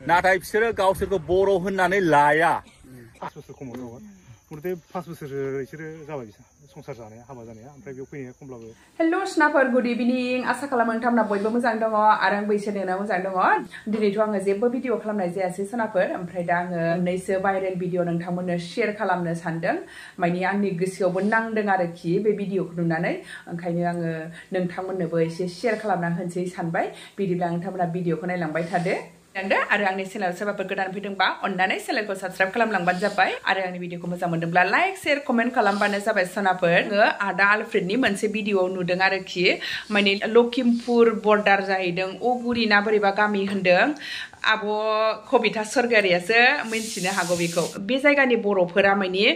नाथाय बिसोरो गावसोरखौ बर' होननानै लाया 5 बोसोर खमाव दङ मथे 5 बोसोरसो बिसोरो जाबाय संसार जानाया हाबा जानाया ओमफ्राय बेयाव फैनाया खमब्लाबो हेलो स्नाफोर गुड इभिनिं आसा खालामो नोंथांमोना बयबो मोजां दङ आरो आं बैसोरनो मोजां दङ दिनैथ' आङो जेबो भिडिअ खालामनाय जायासै सोनाफोर ओमफ्राय दा आङो मोननैसो भाइरेल भिडिअ नोंथांमोननो शेयार खालामनो सानदों माने आंनि गोसोआवबो नांदों आरोखि बे भिडिअखौ नुनानै ओंखायनो आङो नोंथांमोननोबो एसे शेयार खालामना होनोसै सानबाय बिदिब्ला नोंथांमोना भिडिअखौ नायलांबाय थादो आरो आंनि चेनेल सोरबाफोर गोदान फैदोंबा अन्नानै चेनेलखौ साबस्क्राइब खालामलांबानो जाबाय आरो आंनि भिडिअखौ मोजां मोनदोंब्ला लाइक शेयार कमेन्ट खालामबानो जाबाय सोनाफोर आङो आदा आलफ्रेडनि मोनसे भिडिअ नुदों आरोखि माने लखिमपुर बर्डार जाहैदों अगुरि ना बोरैबा गामि होनदों आब' कबिता सरगारियासो मिन्थिनो हागौ बेखौ बे जायगानि बर'फोरा माने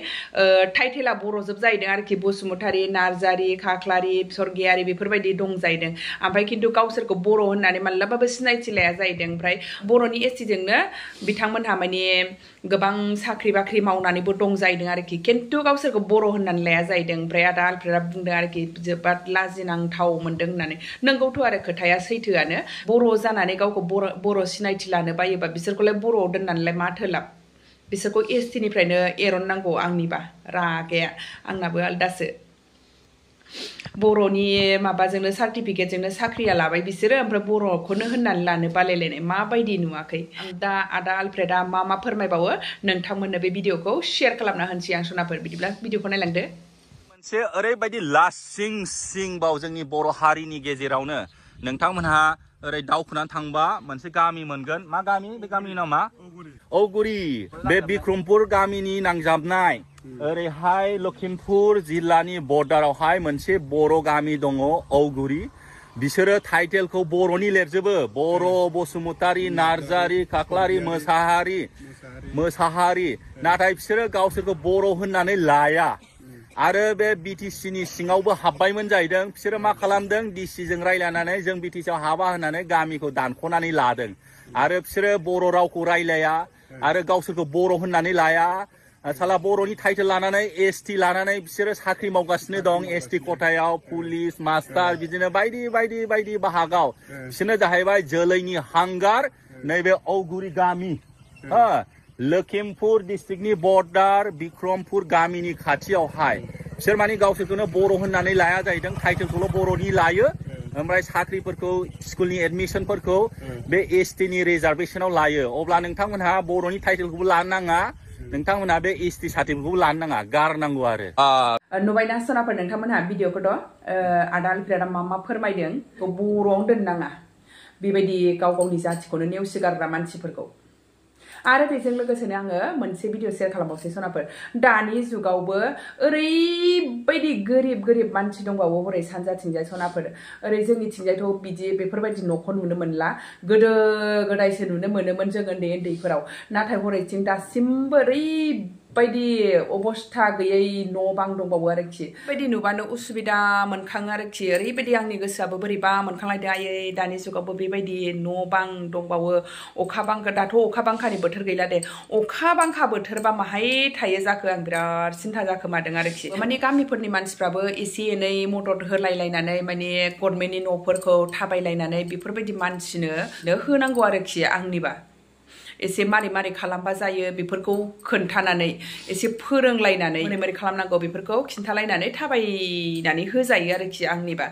टाइटेला बर'जोब जाहैदों आरोखि बसुमतारी नार्जारी खाख्लारि सरगियारि बेफोरबायदि दं जाहैदों ओमफ्राय खिन्थु गावसोरखौ बर' होननानै मालाबाबो सिनायथि लाया जाहैदों ओमफ्राय बर'नि एसटिजोंनो बिथांमोनहा माने गोबां साख्रि बाख्रि मावनानैबो दं जाहैदों आरोखि खिन्थु गावसोरखौ बर' होननानै लाया जाहैदों ओमफ्राय आदा आलफ्रेडा बुंदों आरोखि जोबोद लाजिनांथाव मोनदों होननानै नंगौथ' आरो खोथाया सैथोआनो बर' जानानै गावखौ बर' सिनायथि लानो बायोबा बिसोरखौलाय बर'आव दोननानैलाय माथो लाब बिसोरखौ एसटिनिफ्रायनो एरननांगौ आंनिबा रागाया आंनाबो आलदासो बर'नि माबाजोंनो सार्टिफिकेटजोंनो साख्रिया लाबाय बिसोरो ओमफ्राय बर'खौनो होननानै लानो बालायलायनाय माबायदि नुवाखै दा आदा आलफ्रेडा मा फोरमायबावो नोंथांमोननो बे भिडिअखौ शेयार खालामना होनोसै आं सनाफोर बिदिब्ला भिडिअखौ नायलांदो मोनसे ओरैबायदि लासिं सिंबाव जोंनि बर' हारिनि गेजेरावनो नोंथांमोनहा ओरै दावखोनानै थांबा मोनसे गामि मोनगोन मा गामि बे गामिनि नामा औगुरि बे बिक्रमपुर गामिनि नांजाबनाय ओरैहाय लखिमपुर जिल्लानि बर्डारावहाय मोनसे बर' गामि दङ औगुरि बिसोरो टाइटेलखौ बर'नि लिरजोबो बर' बसुमतारी नार्जारी खाख्लारि मोसाहारि नाथाय बिसोरो गावसोरखौ बर' होननानै लाया आरो बे बिटिसिनि सिङावबो हाबबायमोन जाहैदों बिसोरो मा खालामदों डिसिजों रायलायनानै जों बिटिसिआव हाबा होननानै गामिखौ दानख'नानै लादों आरो बिसोरो बर' रावखौ रायलाया आरो गावसोरखौ बर' होननानै लाया साला बर'नि टाइटेल लानानै एसटि लानानै बिसोरो साख्रि मावगासिनो दं एसटि खथायाव पुलिस मास्टार बिदिनो बायदि बाहागोआव बिसोरनो जाहैबाय जोलैनि हांगार नैबे औगुरि गामि लखिमपुर डिस्ट्रिक्टनि बर्डार बिक्रमपुर गामिनि खाथियावहाय बिसोर माने गावसोरखौनो बर' होननानै लाया जाहैदों टाइटेलखौल' बर'नि लायो ओमफ्राय साख्रिफोरखौ स्कुलनि एडमिसनफोरखौ बे एसटिनि रिजार्भेसनाव लायो अब्ला नोंथांमोनहा बर'नि टाइटेलखौबो लानो नाङा नोंथांमोनहा बे एसटि सार्टिफिकेटखौबो लानो नाङा गारनांगौ आरो नुबायना सोनाफोर नोंथांमोनहा भिडिअखौथ' आदा आलफ्रेडा मा फोरमायदों बर'आवनो दोननाङा बेबायदि गावनि जाथिखौनो नेवसिगारग्रा मानसिफोरखौ आरो बेजों लोगोसेनो आङो मोनसे भिडिअ शेयार खालामबावसै सोनाफोर दानि जुगावबो ओरैबायदि गोरिब मानसि दंबावो हरै सानजाथिंजाय सोनाफोर ओरै जोंनिथिंजायथ' बिदि बेफोरबायदि न'खौ नुनो मोनला गोदो गोदायसो नुनो मोनोमोन जों उन्दैफोराव नाथाय हरैथिं दासिमबो ओरैबायदि अबस्था गैयै न' बां दंबावो आरोखि बेबायदि नुबानो उसुबिदा मोनखाङो आरोखि ओरैबायदि आंनि गोसोआबो बोरैबा मोनखांलायदों आयै दानि जुगावबो बेबायदि न' बां दंबावो अखा बांखा दाथ' अखा बांखानि बोथोर गैला दे अखा बांखा बोथोरबा माहाय थायो जाखो आं बिराद सिन्था जाखोमादों आरोखि माने गामिफोरनि मानसिफ्राबो एसे एनै मदद होलायलायनानै माने गभर्नमेन्टनि न'फोरखौ थाबायलायनानै बेफोरबायदि मानसिनो होनांगौ आरोखि आंनिबा एसे मारै खालामबा जायो बेफोरखौ खोन्थानानै एसे फोरोंलायनानै मारै खालामनांगौ बेफोरखौ खिन्थालायनानै थाबायनानै होजायो आरोखि आंनिबा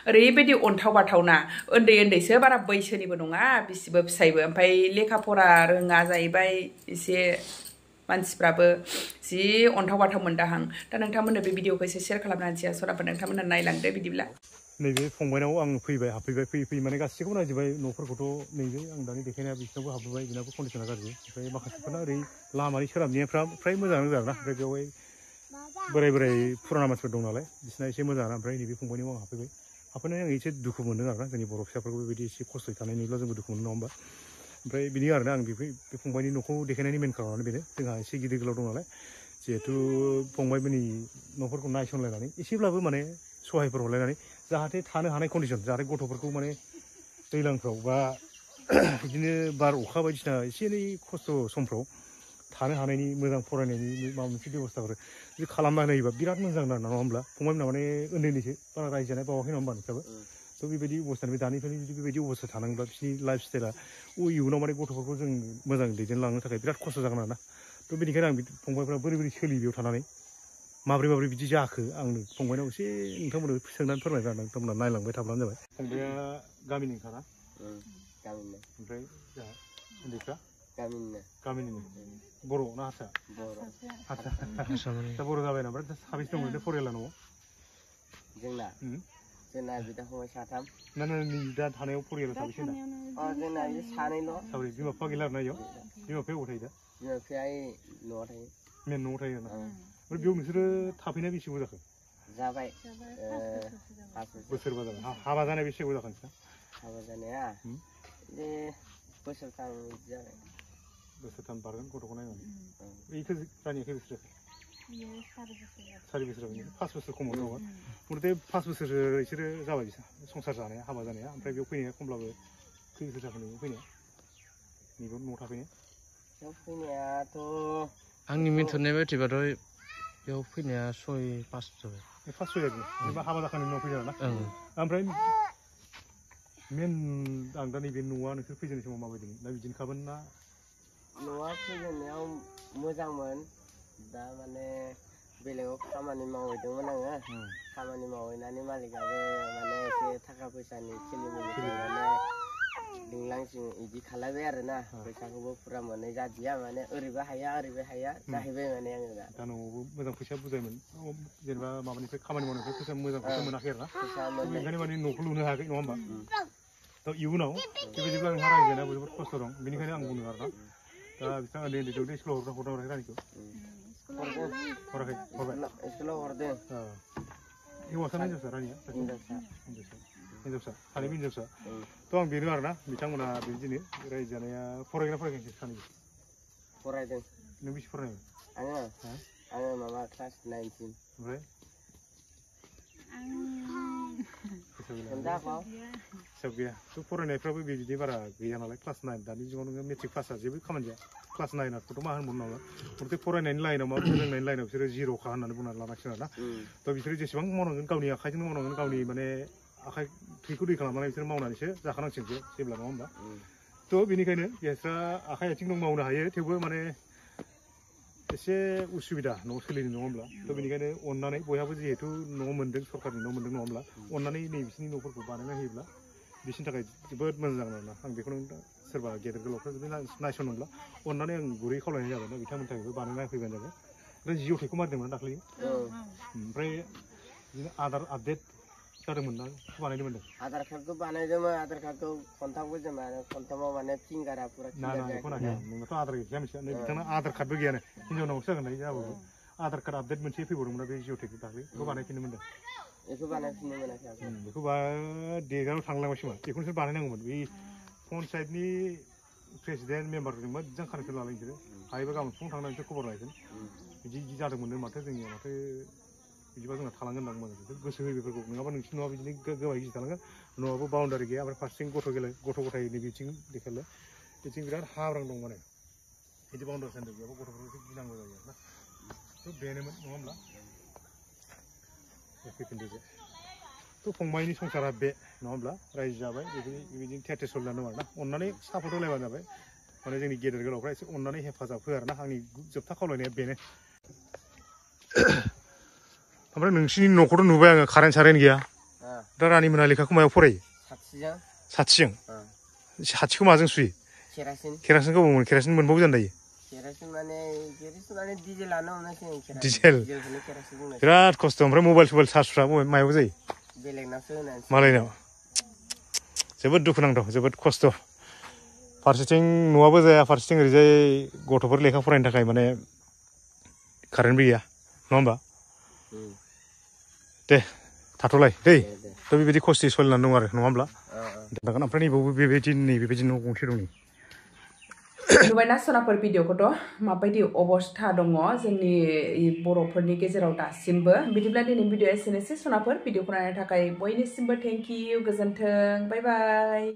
ओरैबायदि अन्थाव बाथावना उन्दैसो बारा बैसोनिबो नङा बिसिबो फिसायबो ओमफ्राय लेखा फरा रोङा जाहैबाय एसे मानसिफ्राबो जि अन्थाव बाथाव मोनदाहां दा नोंथांमोननो बे भिडिअखौ एसे शेयार खालामना होनोसै सनाफोर नोंथांमोनहा नायलांदो बिदिब्ला नैबे फंबायनाव आं हाबफैबाय माने गासैखौबो नायजोब्बाय न'फोरखौथ' नैबे आं दानि देखायनाया बिसिनावबो हाबबोबाय बिनाबो कन्डिसना गाज्रि ओमफ्राय माखासेफोरना ओरै लामानि सोनाबनिफ्रा फ्राय मोजां आरोना ओमफ्राय बेवहाय बोराय फुराना मानसिफोर दं नालाय बिसिना एसे मोजां ओमफ्राय नैबे फंबायनियाव आं हाबफैनानै आं एसे दुखु मोनदों आरोना जोंनि बर' फिसाफोरखौ बेबायदि एसे खस्थ'यै थानाय नुयोब्ला जोंबो दुखु मोनो नङा होमबा ओमफ्राय बिनि आरोना आं बे फंबायनि न'खौ देखायनायनि मेन खारनानो बेनो जोंहा एसे गिदिर गोलाव दं नालाय जिहेथु फंबायमोननि न'फोरखौ नायसनलायनानै एसेब्लाबो माने सहायफोर हरलायनानै जाहाथे थानो हानाय कन्डिसन जाहाथे गथ'फोरखौ माने दैज्लांफ्राव बा बिदिनो बार अखा बायदिसिना एसे एनै खस्थ' समफ्राव थानो हानायनि मोजां फरायनायनि माबा मोनसे बेब'स्थाफोर जुदि खालामना होयोबा बिराद मोजां नङा होमब्ला फंबायमोना माने उन्दैसो बारा रायजो जानाय बावाखै नङा होमबा नोंस्राबो थ' बेबायदि अबस्थानिफ्राय दानिफ्रायनो जुदि बेबायदि अबस्था थानांब्ला बिसोरनि लाइफ स्टाइला इयुनाव माने गथ'फोरखौ जों मोजां दैदेनलांनो थाखाय बिराद खस्थ' जागोन आरोना थ' बेनिखायनो आं फंबायफ्रा बोरै बोरै सोलियो बेयाव थानानै माब्रै बिदि जाखो आंनो फंबायनाव एसे नोंथांमोननो सोंनानै फोरमायना नोंथांमोना नायलांबाय थाब्लानो जाबाय फंबाया गामिनिखाना गामिनि ओमफ्राय जोंहा उन्दैफ्रा गामिनि बर' ना हारसा हारसा दा बर' जाबाय ना ओमफ्राय साबेसे दं ओरैनो फरियाला न'आव जोंना बिदा फंबाय साथाम ना दा थानायाव फरियाला साबेसे होनदा जोंना सानैल' साब्रै बिमा बिफा गैला आरोना इयाव बिमा बिफाया अबाव थायो दा बिमा बिफाया न'आव थायो मेन न'आव थायो आरोना ओमफ्राय बेयाव नोंसोरो थाफैनाया बेसे गोबाव जाखो जाबाय 5 बोसोरबा जाबाय हाबा जानाया बेसे गोबाव जाखो नोंस्रा हाबा जानाया बे बोसोरथाम जाबाय बोसोरथाम बारगोन गथ'खौ नायनानै बेखौ रानिया खै बोसोर जाखो 4 बोसोर जाबाय 5 बोसोर खमाव दङ मथे 5 बोसोरसो बिसोरो जाबाय संसार जानाया हाबा जानाया ओमफ्राय बेयाव फैनाया खमब्लाबो खै बोसोर जाखो नोङो फैनाया नैबे न'आव थाफैनाया बेयाव फैनायाथ' आंनि मिन्थिनाय बायदिबाथ' बेयाव फैनाया 6-5 जाबाय 5 जायो जेनेबा हाबा जाखांनायनि उनाव फैदों आरोना ओमफ्राय मेन आं दा नैबे न'आ नोंसोर फैजेननाय समाव माबायदिमोन दा बिदिनोखामोन ना न'आ फैजेननायाव मोजांमोन दा माने बेलेगाव खामानि मावहैदोंमोन आङो खामानि मावहैनानै मालिकाबो माने एसे थाखा फैसानि खेलिमेलिजों माने लिंलांसिं इदि खालायबाय आरोना फैसाखौबो फुरा मोननाय जादिया माने ओरैबो हाया जाहैबाय माने आङो दा न'आवबो मोजां फैसा बुजायमोन जेनेबा माबानिफ्राय खामानि मावनायनिफ्राय फैसा मोजां फैसा मोनाखै आरोना बेनिखायनो माने न'खौ लुनो हायाखै नङा होमबा थ' इयुनाव बेबायदिब्ला नोंहा रायजो जानायाव जोबोद खस्थ' दं बेनिखायनो आं बुंदों आरोना दा बिथाङा उन्दै उन्दैखौ स्कुलाव हरदों रानिखौ स्कुलाव हरदों हिन्जावसा ना हिन्जावसा रानिया हिन्जावसा सानैबो हिन्जावसा थ' आं बेनो आरोना बिथांमोना बिदिनो रायजो जानाया फरायग्रा फरायगासिनो सानैबो फरायदों नों बेसे फरायनाय आङो माबा क्लास 9 सिम ओमफ्राय हिसाब गैया थ' फरायनायफ्राबो बिदि बारा गैया नालाय क्लास 9 दानि जुगाव नोङो मेट्रिक पासआ जेबो खामानि जाया क्लास 9खौथ' मा होनबावनो नामा गथे फरायनायनि लाइनाव मा फोरोंनायनि लाइनाव बिसोरो जिर'खा होननानै बुंनानै लानांसिगोन आरोना थ' बिसोरो जेसेबां मावनांगोन गावनि आखाइजोंनो मावनांगोन गावनि माने आखाइ थैखौ दै खालामनानै बिसोर मावनानैसो जाखानांसिगोन जेब्ला नङा होमबा थ' बेनिखायनो बिस्रा आखाइ आथिं दं मावनो हायो थेवबो माने एसे उसुबिदा न'आव सोलिनो नङा होमब्ला थ' बेनिखायनो अननानै बयहाबो जिहेतु न' मोन्दों सरकारनि न' मोन्दों नङा होमब्ला अननानै नैबिसिनि न'फोरखौ बानायना होयोब्ला बिसोरनि थाखाय जोबोद मोजां जागोन आरोना आं बेखौनो सोरबा गेदेर गोलावफ्रा जुदि नायसनोब्ला अननानै आं गुरै खावलायनाय जाबाय ना बिथांमोननि थाखायबो बानायना होफैबानो जाबाय ओमफ्राय जिअ टेकखौ मारिदोंमोन दाख्लै ओमफ्राय बिदिनो आधार आपडेट जादोंमोन ना बानायदोंमोन आधार कार्डखौ बानायदोंमोन आधार कार्डखौ खनथामबो जों खनथामाव माने फिंगारा पुरा बेखौ नाया नोंनाथ' आधार गैया मिथिया बिथांना आधार कार्डबो गैयानो हिन्जाव नावसो जागोन दायो जाबाबो आधार कार्ड आपडेट मोनसे फैबावदोंमोन ना बे जिअ टेक दाख्लै बेखौ बानायफिननो मोनदों बेखौ बानायफिननो मोनाखै बेखौ डेटआव थांलांबायसोमोन बेखौसो बानायनांगौमोन बे पन्सायतनि प्रेसिडेन्ट मेम्बारजों मोजां कानेक्सन लालाय बिसोरो हायोबा गाबोन फुङाव थांनानै बिसोर खबर लायगोन बिदि जादोंमोननो माथो जोंनिया माथो बिदिबा जोंना थालांगोन होनना बुंदों गोसो होयो बेफोरखौ नङाबा नोंसिनि न'आ बिदिनो गोबाय गिदिर थालांगोन न'आबो बाउन्डारि गैया ओमफ्राय फारसेथिं गथ' गथायनि बिथिं देखायलाय बिथिं बिराद हाब्रां दं माने बिदि बाउन्डारि सेन्टार गैयाबा गथ'फोरखौ गिनांगौ जायो आरोना थ' बेनोमोन नङा होमब्ला फैफिनदो थ' फंबायनि संसारा बे नङा होमब्ला रायजो जाबाय बिदिनो थेर सोलिनानै दं आरोना अननानै सापर्ट होलायबानो जाबाय माने जोंनि गेदेर गोलावफ्रा एसे अननानै हेफाजाब हो आरोना आंनि जोबथा खावलायनाया बेनो ओमफ्राय नोंसिनि न'खौथ' नुबाय आङो कारेन्ट सारेन्ट गैया दा रानि मोना लेखाखौ मायाव फरायो साथिजों साथिखौ माजों सुयो केरासिनखौ बबाव मोनो केरासिन मोनबावो जानो दायो डिजेल बिराद खस्थ' ओमफ्राय मबाइल सबाइल चार्जफ्रा मायाव जायो मालायनाव जोबोद दुखुनांथाव जोबोद खस्थ' फारसेथिं न'आबो जाया फारसेथिं ओरैजाय गथ'फोर लेखा फरायनो थाखाय माने कारेन्टबो गैया नङा होमबा दे थाथ'लाय दै थ' बेबायदि खस्थ'यै सोलिनानै दं आरो नङा होमब्ला ओमफ्राय नैबावबो बेबायदि न' गंसे दं नुबायना सनाफोर भिडिअखौथ' माबायदि अबस्था दङ जोंनि बर'फोरनि गेजेराव दासिमबो बिदिब्ला दिनै भिडिअ एसेनोसै सनाफोर भिडिअखौ नायनो थाखाय बयनिसिमबो थेंक इउ गोजोन्थों बाय बाय